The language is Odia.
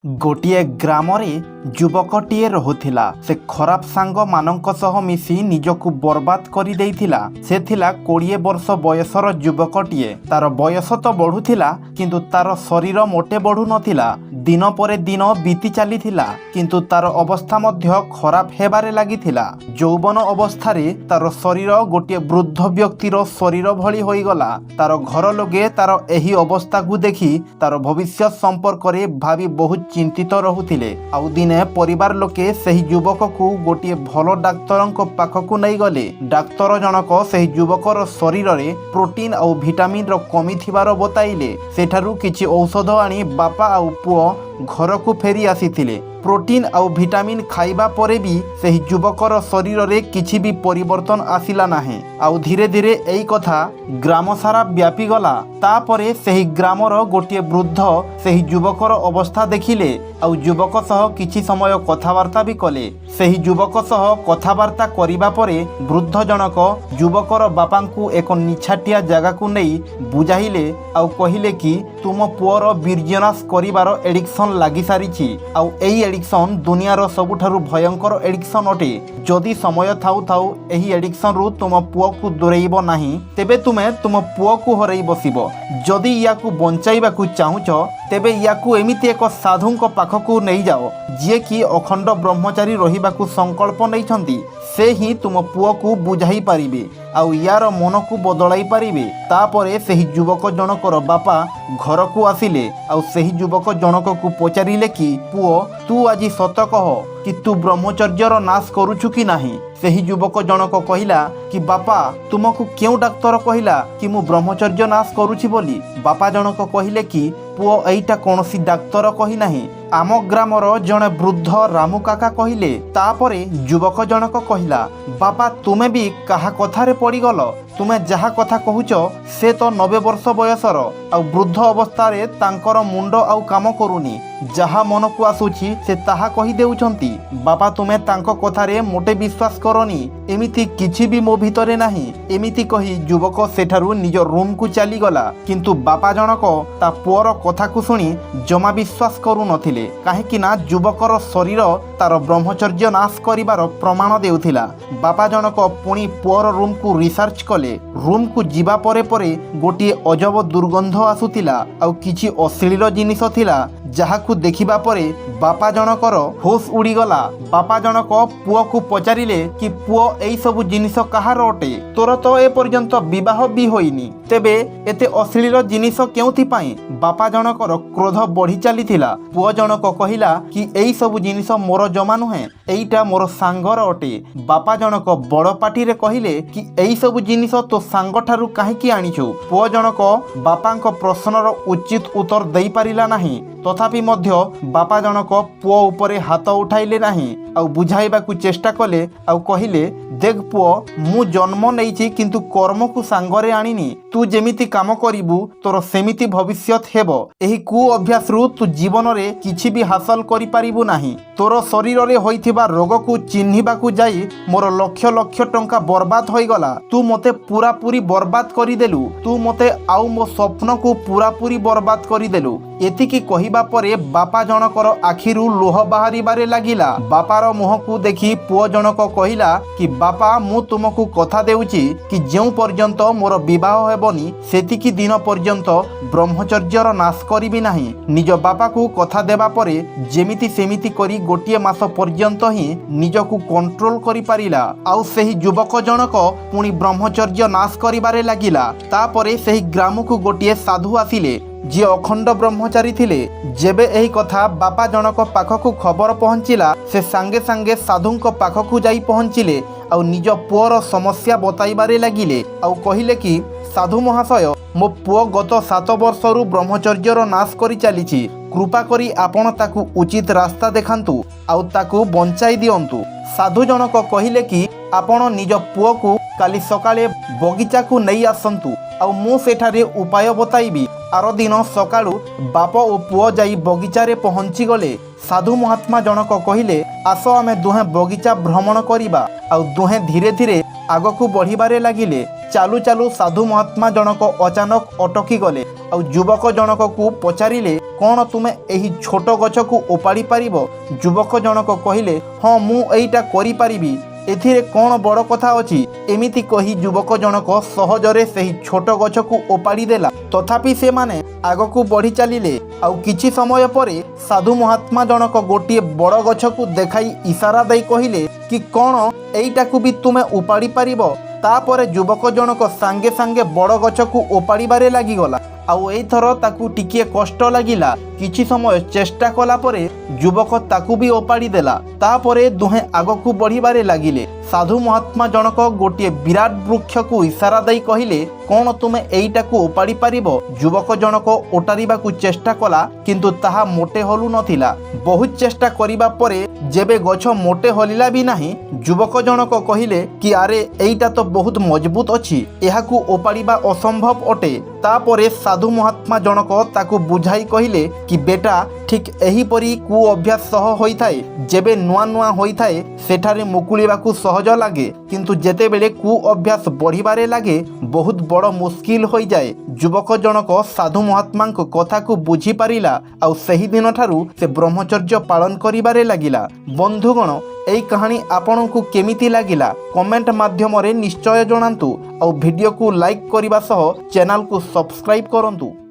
ଗୋଟିଏ ଗ୍ରାମରେ ଯୁବକଟିଏ ରହୁଥିଲା। ସେ ଖରାପ ସାଙ୍ଗମାନଙ୍କ ସହ ମିଶି ନିଜକୁ ବର୍ବାଦ କରିଦେଇଥିଲା। ସେ ଥିଲା 20 ବର୍ଷ ବୟସର ଯୁବକଟିଏ। ତାର ବୟସ ତ ବଢ଼ୁଥିଲା, କିନ୍ତୁ ତାର ଶରୀର ମୋଟେ ବଢ଼ୁନଥିଲା। ଦିନ ପରେ ଦିନ ବିତି ଚାଲିଥିଲା, କିନ୍ତୁ ତାର ଅବସ୍ଥା ମଧ୍ୟ ଖରାପ ହେବାରେ ଲାଗିଥିଲା। ଯୌବନ ଅବସ୍ଥାରେ ତାର ଶରୀର ଗୋଟିଏ ବୃଦ୍ଧ ବ୍ୟକ୍ତିର ଶରୀର ଭଳି ହୋଇଗଲା। ତାର ଘର ଲୋକେ ତାର ଏହି ଅବସ୍ଥାକୁ ଦେଖି ତାର ଭବିଷ୍ୟତ ସମ୍ପର୍କରେ ଭାବି ବହୁତ ଚିନ୍ତିତ ରହୁଥିଲେ। ଆଉ ଦିନେ ପରିବାର ଲୋକେ ସେହି ଯୁବକକୁ ଗୋଟିଏ ଭଲ ଡାକ୍ତରଙ୍କ ପାଖକୁ ନେଇଗଲେ। ଡାକ୍ତର ଜଣକ ସେହି ଯୁବକର ଶରୀରରେ ପ୍ରୋଟିନ୍ ଆଉ ଭିଟାମିନ୍ର କମି ଥିବାର ବତାଇଲେ। ସେଠାରୁ କିଛି ଔଷଧ ଆଣି ବାପା ଆଉ ପୁଅ ଘରକୁ ଫେରି ଆସିଥିଲେ। ପ୍ରୋଟିନ୍ ଆଉ ଭିଟାମିନ୍ ଖାଇବା ପରେ ବି ସେହି ଯୁବକର ଶରୀରରେ କିଛି ବି ପରିବର୍ତ୍ତନ ଆସିଲା ନାହିଁ। ଆଉ ଧୀରେ ଧୀରେ ଏଇ କଥା ଗ୍ରାମ ସାରା ବ୍ୟାପିଗଲା। ତାପରେ ସେହି ଗ୍ରାମର ଗୋଟିଏ ବୃଦ୍ଧ ସେହି ଯୁବକର ଅବସ୍ଥା ଦେଖିଲେ ଆଉ ଯୁବକ ସହ କିଛି ସମୟ କଥାବାର୍ତ୍ତା ବି କଲେ। ସେହି ଯୁବକ ସହ କଥାବାର୍ତ୍ତା କରିବା ପରେ ବୃଦ୍ଧ ଜଣକ ଯୁବକର ବାପାଙ୍କୁ ଏକ ନିଛାଟିଆ ଜାଗାକୁ ନେଇ ବୁଝାଇଲେ ଆଉ କହିଲେ କି ତୁମ ପୁଅର ବୀର୍ଯ୍ୟନାଶ କରିବାର ଏଡିକ୍ସନ୍ ଲାଗିସାରିଛି, ଆଉ ଏଇ ଏଡିକ୍ସନ୍ ଦୁନିଆର ସବୁଠାରୁ ଭୟଙ୍କର ଏଡିକ୍ସନ୍ ଅଟେ। ଯଦି ସମୟ ଥାଉ ଥାଉ ଏହି ଏଡିକ୍ସନ୍ରୁ ତୁମ ପୁଅକୁ ଦୂରେଇବ ନାହିଁ, ତେବେ ତୁମେ ତୁମ ପୁଅକୁ ହରେଇ ବସିବ। ଯଦି ୟାକୁ ବଞ୍ଚାଇବାକୁ ଚାହୁଁଛ, ତେବେ ୟାକୁ ଏମିତି ଏକ ସାଧୁଙ୍କ ପାଖକୁ ନେଇଯାଅ, ଯିଏକି ଅଖଣ୍ଡ ବ୍ରହ୍ମଚାରୀ ରହିବାକୁ ସଂକଳ୍ପ ନେଇଛନ୍ତି। ସେ ହିଁ ତୁମ ପୁଅକୁ ବୁଝାଇ ପାରିବେ ଆଉ ୟାର ମନକୁ ବଦଳାଇ ପାରିବେ। ତାପରେ ସେହି ଯୁବକ ଜଣକର ବାପା ଘରକୁ ଆସିଲେ ଆଉ ସେହି ଯୁବକ ଜଣକକୁ ପଚାରିଲେ କି ପୁଅ, ତୁ ଆଜି ସତ କହ କି ତୁ ବ୍ରହ୍ମଚର୍ଯ୍ୟର ନାଶ କରୁଛୁ କି ନାହିଁ? ସେହି ଯୁବକ ଜଣକ କହିଲା କି ବାପା, ତୁମକୁ କେଉଁ ଡାକ୍ତର କହିଲା କି ମୁଁ ବ୍ରହ୍ମଚର୍ଯ୍ୟ ନାଶ କରୁଛି ବୋଲି? ବାପା ଜଣକ କହିଲେ କି ପୁଅ, ଏଇଟା କୌଣସି ଡାକ୍ତର କହିନାହିଁ, ଆମ ଗ୍ରାମର ଜଣେ ବୃଦ୍ଧ ରାମୁ କାକା କହିଲେ। ତାପରେ ଯୁବକ ଜଣକ କହିଲା, ବାପା, ତୁମେ ବି କାହା କଥାରେ ପଡ଼ିଗଲ? ତୁମେ ଯାହା କଥା କହୁଛ, ସେ ତ 90 ବର୍ଷ ବୟସର, ଆଉ ବୃଦ୍ଧ ଅବସ୍ଥାରେ ତାଙ୍କର ମୁଣ୍ଡ ଆଉ କାମ କରୁନି। ଯାହା ମନକୁ ଆସୁଛି ସେ ତାହା କହିଦେଉଛନ୍ତି। ବାପା, ତୁମେ ତାଙ୍କ କଥାରେ ମୋଟେ ବିଶ୍ୱାସ କରନି। ଏମିତି କିଛି ବି ମୋ ଭିତରେ ନାହିଁ। ଏମିତି କହି ଯୁବକ ସେଠାରୁ ନିଜ ରୁମକୁ ଚାଲିଗଲା। କିନ୍ତୁ ବାପା ଜଣକ ତା ପୁଅର କଥାକୁ ଶୁଣି ଜମା ବିଶ୍ୱାସ କରୁନଥିଲେ, କାହିଁକି ନା ଯୁବକର ଶରୀର ତାର ବ୍ରହ୍ମଚର୍ଯ୍ୟ ନାଶ କରିବାର ପ୍ରମାଣ ଦେଉଥିଲା। ବାପା ଜଣକ ପୁଣି ପୁଅର ରୁମକୁ ରିସର୍ଚ୍ଚ କଲେ। ରୁମକୁ ଯିବା ପରେ ପରେ ଗୋଟିଏ ଅଜବ ଦୁର୍ଗନ୍ଧ ଆସୁଥିଲା ଆଉ କିଛି ଅଶ୍ଳୀଳ ଜିନିଷ ଥିଲା, ଯାହାକୁ ଦେଖିବା ପରେ ବାପା ଜଣକର ହୋସ୍ ଉଡ଼ିଗଲା। ବାପା ଜଣକ ପୁଅକୁ ପଚାରିଲେ କି ପୁଅ, ଏଇ ସବୁ ଜିନିଷ କାହାର ଅଟେ? ତୋର ତ ଏପର୍ଯ୍ୟନ୍ତ ବିବାହ ବି ହୋଇନି, ତେବେ ଏତେ ଅଶ୍ଳୀଳ ଜିନିଷ କେଉଁଥିପାଇଁ? ବାପା ଜଣକର କ୍ରୋଧ ବଢ଼ି ଚାଲିଥିଲା। ପୁଅ ଜଣକ କହିଲା କି ଏଇ ସବୁ ଜିନିଷ ମୋର ଜମା ନୁହେଁ, ଏଇଟା ମୋର ସାଙ୍ଗର ଅଟେ। ବାପା ଜଣକ ବଡ଼ ପାଟିରେ କହିଲେ କି ଏଇ ସବୁ ଜିନିଷ ତୋ ସାଙ୍ଗଠାରୁ କାହିଁକି ଆଣିଛୁ? ପୁଅ ଜଣକ ବାପାଙ୍କ ପ୍ରଶ୍ନର ଉଚିତ ଉତ୍ତର ଦେଇପାରିଲା ନାହିଁ। ତଥାପି ମଧ୍ୟ ବାପା ଜଣକ ପୁଅ ଉପରେ ହାତ ଉଠାଇଲେ ନାହିଁ ଆଉ ବୁଝାଇବାକୁ ଚେଷ୍ଟା କଲେ ଆଉ କହିଲେ, ଦେଖ ପୁଅ, ମୁଁ ଜନ୍ମ ନେଇଛି, କିନ୍ତୁ କର୍ମକୁ ସାଙ୍ଗରେ ଆଣିନି। ତୁ ଯେମିତି କାମ କରିବୁ, ତୋର ସେମିତି ଭବିଷ୍ୟତ ହେବ। ଏହି କୁ ଅଭ୍ୟାସରୁ ତୁ ଜୀବନରେ କିଛି ବି ହାସଲ କରିପାରିବୁ ନାହିଁ। ତୋର ଶରୀରରେ ହୋଇଥିବା ରୋଗକୁ ଚିହ୍ନିବାକୁ ଯାଇ ମୋର ଲକ୍ଷ ଲକ୍ଷ ଟଙ୍କା ବର୍ବାଦ ହୋଇଗଲା। ତୁ ମୋତେ ପୁରାପୁରି ବର୍ବାଦ କରିଦେଲୁ। ତୁ ମୋତେ ଆଉ ମୋ ସ୍ୱପ୍ନକୁ ପୁରାପୁରି ବର୍ବାଦ କରିଦେଲୁ। ଏତିକି କହିବା ପରେ ବାପା ଜଣକର ଆଖିରୁ ଲୁହ ବାହାରିବାରେ ଲାଗିଲା। ବାପାର ମୁହଁକୁ ଦେଖି ପୁଅ ଜଣକ କହିଲା କି ବାପା, ମୁଁ ତୁମକୁ କଥା ଦେଉଛି କି ଯେଉଁ ପର୍ଯ୍ୟନ୍ତ ମୋର ବିବାହ ହେବନି, ସେତିକି ଦିନ ପର୍ଯ୍ୟନ୍ତ ବ୍ରହ୍ମଚର୍ଯ୍ୟର ନାଶ କରିବି ନାହିଁ। ନିଜ ବାପାକୁ କଥା ଦେବା ପରେ ଯେମିତି ସେମିତି କରି ଗୋଟିଏ ମାସ ପର୍ଯ୍ୟନ୍ତ ହିଁ ନିଜକୁ କଣ୍ଟ୍ରୋଲ କରିପାରିଲା। ଆଉ ସେହି ଯୁବକ ଜଣକ ପୁଣି ବ୍ରହ୍ମଚର୍ଯ୍ୟ ନାଶ କରିବାରେ ଲାଗିଲା। ତାପରେ ସେହି ଗ୍ରାମକୁ ଗୋଟିଏ ସାଧୁ ଆସିଲେ, ଯିଏ ଅଖଣ୍ଡ ବ୍ରହ୍ମଚାରୀ ଥିଲେ। ଯେବେ ଏହି କଥା ବାପା ଜଣକ ପାଖକୁ ଖବର ପହଞ୍ଚିଲା, ସେ ସାଙ୍ଗେ ସାଙ୍ଗେ ସାଧୁଙ୍କ ପାଖକୁ ଯାଇ ପହଞ୍ଚିଲେ ଆଉ ନିଜ ପୁଅର ସମସ୍ୟା ବତାଇବାରେ ଲାଗିଲେ ଆଉ କହିଲେ କି ସାଧୁ ମହାଶୟ, ମୋ ପୁଅ ଗତ 7 ବର୍ଷରୁ ବ୍ରହ୍ମଚର୍ଯ୍ୟର ନାଶ କରି ଚାଲିଛି। କୃପା କରି ଆପଣ ତାକୁ ଉଚିତ ରାସ୍ତା ଦେଖାନ୍ତୁ ଆଉ ତାକୁ ବଞ୍ଚାଇ ଦିଅନ୍ତୁ। ସାଧୁ ଜଣକ କହିଲେ କି ଆପଣ ନିଜ ପୁଅକୁ କାଲି ସକାଳେ ବଗିଚାକୁ ନେଇ ଆସନ୍ତୁ ଆଉ ମୁଁ ସେଠାରେ ଉପାୟ ବତାଇବି। ଆର ଦିନ ସକାଳୁ ବାପ ଓ ପୁଅ ଯାଇ ବଗିଚାରେ ପହଞ୍ଚିଗଲେ। ସାଧୁ ମହାତ୍ମା ଜଣକ କହିଲେ, ଆସ, ଆମେ ଦୁହେଁ ବଗିଚା ଭ୍ରମଣ କରିବା। ଆଉ ଦୁହେଁ ଧୀରେ ଧୀରେ ଆଗକୁ ବଢ଼ିବାରେ ଲାଗିଲେ। ଚାଲୁ ଚାଲୁ ସାଧୁ ମହାତ୍ମା ଜଣକ ଅଚାନକ ଅଟକି ଗଲେ ଆଉ ଯୁବକ ଜଣକକୁ ପଚାରିଲେ, "କ'ଣ ତୁମେ ଏହି ଛୋଟ ଗଛକୁ ଓପାଡ଼ି ପାରିବ?" ଯୁବକ ଜଣକ କହିଲେ, "ହଁ, ମୁଁ ଏଇଟା କରିପାରିବି। ଏଥିରେ କ'ଣ ବଡ଼ କଥା ଅଛି?" ଏମିତି କହି ଯୁବକ ଜଣକ ସହଜରେ ସେହି ଛୋଟ ଗଛକୁ ଓପାଡ଼ି ଦେଲା। ତଥାପି ସେମାନେ ଆଗକୁ ବଢ଼ି ଚାଲିଲେ। ଆଉ କିଛି ସମୟ ପରେ ସାଧୁ ମହାତ୍ମା ଜଣକ ଗୋଟିଏ ବଡ଼ ଗଛକୁ ଦେଖାଇ ଇସାରା ଦେଇ କହିଲେ କି, "କ'ଣ ଏଇଟାକୁ ବି ତୁମେ ଉପାଡ଼ି ପାରିବ?" ତାପରେ ଯୁବକ ଜଣକ ସାଙ୍ଗେ ସାଙ୍ଗେ ବଡ଼ ଗଛକୁ ଓପାଡ଼ିବାରେ ଲାଗିଗଲା। ଆଉ ଏଇଥର ତାକୁ ଟିକିଏ କଷ୍ଟ ଲାଗିଲା। କିଛି ସମୟ ଚେଷ୍ଟା କଲା ପରେ ଯୁବକ ତାକୁ ବି ଓପାଡ଼ି ଦେଲା। ତାପରେ ଦୁହେଁ ଆଗକୁ ବଢ଼ିବାରେ ଲାଗିଲେ। ସାଧୁ ମହାତ୍ମା ଜଣକ ଗୋଟିଏ ବିରାଟ ବୃକ୍ଷକୁ ଇସାରା ଦେଇ କହିଲେ, "କ'ଣ ତୁମେ ଏଇଟାକୁ ଓପାଡ଼ି ପାରିବ?" ଯୁବକ ଜଣକ ଓଟାରିବାକୁ ଚେଷ୍ଟା କଲା, କିନ୍ତୁ ତାହା ମୋଟେ ହଲୁ ନଥିଲା। ବହୁତ ଚେଷ୍ଟା କରିବା ପରେ ଯେବେ ଗଛ ମୋଟେ ହଲିଲା ବି ନାହିଁ, ଯୁବକ ଜଣକ କହିଲେ କି, "ଆରେ, ଏଇଟା ତ ବହୁତ ମଜବୁତ ଅଛି। ଏହାକୁ ଓପାଡ଼ିବା ଅସମ୍ଭବ ଅଟେ।" ତାପରେ ସାଧୁ ମହାତ୍ମା ଜଣକ ତାକୁ ବୁଝାଇ କହିଲେ କି, "ବେଟା, ଠିକ୍ ଏହିପରି କୁ ଅଭ୍ୟାସ ସହ ହୋଇଥାଏ। ଯେବେ ନୂଆ ନୂଆ ହୋଇଥାଏ, ସେଠାରେ ମୁକୁଳିବାକୁ ସହଜ ଲାଗେ, କିନ୍ତୁ ଯେତେବେଳେ କୁ ଅଭ୍ୟାସ ବଢ଼ିବାରେ ଲାଗେ, ବହୁତ ବଡ଼ ମୁସ୍କିଲ ହୋଇଯାଏ।" ଯୁବକ ଜଣକ ସାଧୁ ମହାତ୍ମାଙ୍କ କଥାକୁ ବୁଝିପାରିଲା ଆଉ ସେହିଦିନଠାରୁ ସେ ବ୍ରହ୍ମଚର୍ଯ୍ୟ ପାଳନ କରିବାରେ ଲାଗିଲା। ବନ୍ଧୁଗଣ, ଏହି କାହାଣୀ ଆପଣଙ୍କୁ କେମିତି ଲାଗିଲା, କମେଣ୍ଟ ମାଧ୍ୟମରେ ନିଶ୍ଚୟ ଜଣାନ୍ତୁ ଆଉ ଭିଡ଼ିଓକୁ ଲାଇକ୍ କରିବା ସହ ଚ୍ୟାନେଲକୁ ସବସ୍କ୍ରାଇବ୍ କରନ୍ତୁ।